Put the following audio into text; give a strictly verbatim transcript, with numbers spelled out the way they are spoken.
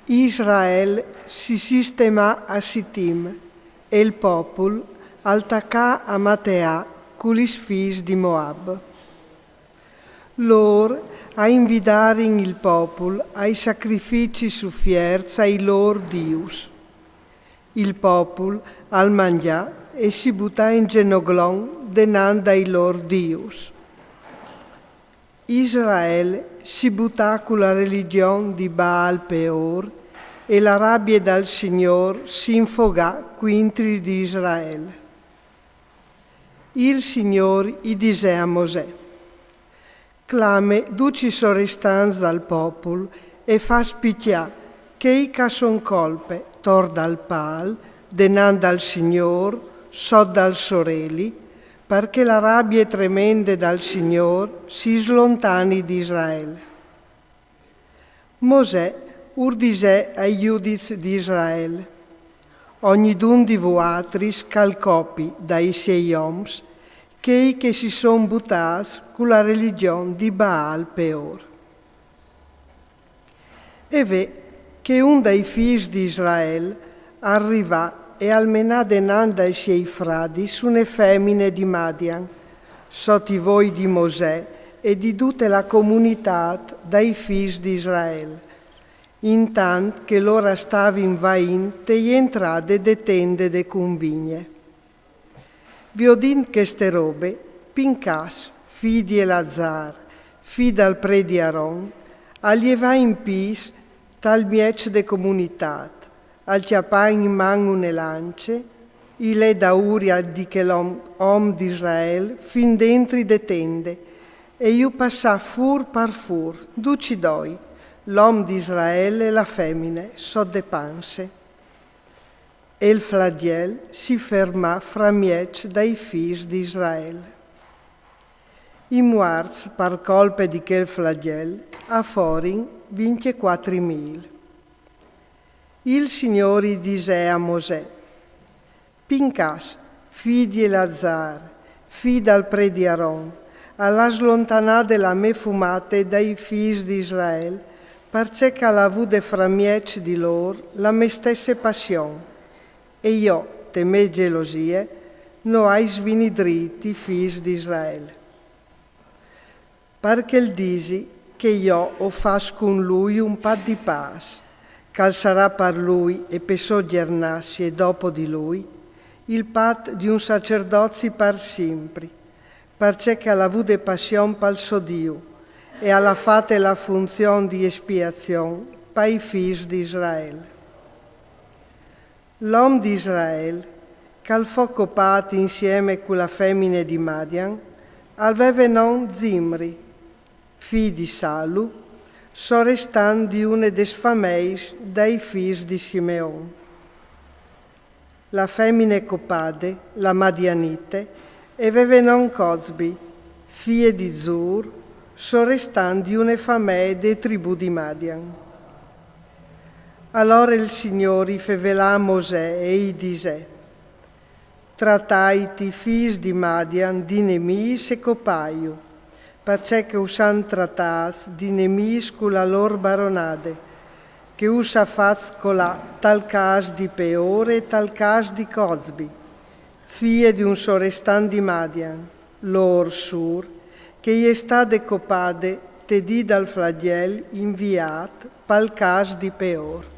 Israel si sistemà a Sitim e il popul al tacà a mateâ cu lis fis di Moab. Lôr a invidarin il popul ai sacrificis ufierts ai lôr dius. Il popul al mangjà e si butà in zenoglon denant dai lôr dius. Israel si butà cu la religion di Baal Peor e la rabie dal Signôr si infogà cuintri di Israel. Il Signôr i disè a Mosè: Clame ducj i sorestants dal popul e fâs picjâ chei ch'a son colpe tor dal pâl denant dal Signôr sot dal soreli, parcè la rabie tremende dal Signôr si slontani di Israel. Mosè ur disè ai judits di Israel: Ognidun di vuatris ch'al copi dai siei oms chei che si son butâts cu la religion di Baal Peor. E ve che un dai fis di Israel al rivà e al menà denant dai siei fradis une femine di Madian, sot i voi di Mosè e di dute la comunitât dai fis di Israel, intant che lôr a stavin vaint te jentrade de tende de cunvigne. Viodint cheste robe, Pincas, fi di Eleazar, fi dal predi Aron, al jevà in pîts tal mieç de comunitât, al cjapà in man une lance, i lè dauria di chel om, om di Israel fin dentri de tende, e ju passà fûr par fûr, ducj i doi, l'om di Israel e la femine, sot de panse. E il flagjel si fermà framieç dai fis di Israel. I muarts par colpe di chel flagjel a forin vincjecuatri mil. Il Signôr i disè a Mosè: Pincas, fi di Eleazar, fi dal predi Aron, al à slontanade la mê fumate dai fis di Israel, parcè ch'al à vude framieç di lôr la mê stesse passion, e jo, te mê gelosie, no ai svinidrît i fis di Israel. Parcè al disi che jo o fâs cun lui un pat di pâs, ch'al sarà par lui e pe sô gjernassie dopo di lui, il pat di un sacerdozi par simpri, parcè ch'al à vude passion pal so Diu, e al à fate la funzion di espiazion pai fis di Israel. L'om di Israel, ch'al fo copât insieme cu la femine di Madian, al veve non Zimri, fi di Salu, sorestant di une des fameis dai fis di Simeon. La femine copade, la madianite, e veve non Cozbi, fie di Zur, sorestant di une famee de tribù di Madian. Alore il Signôr i fevelà a Mosè e i disè: Tratait i fis di Madian di nemîs e copaiu, parcè che us àn tratâts di nemîs cu la lôr baronade, che us à fats colâ tal câs di Peor e tal câs di Cozbi, fie di un sorestant di Madian, lôr Zur, che i è stade copade te dì dal flagjel inviât pal câs di Peor.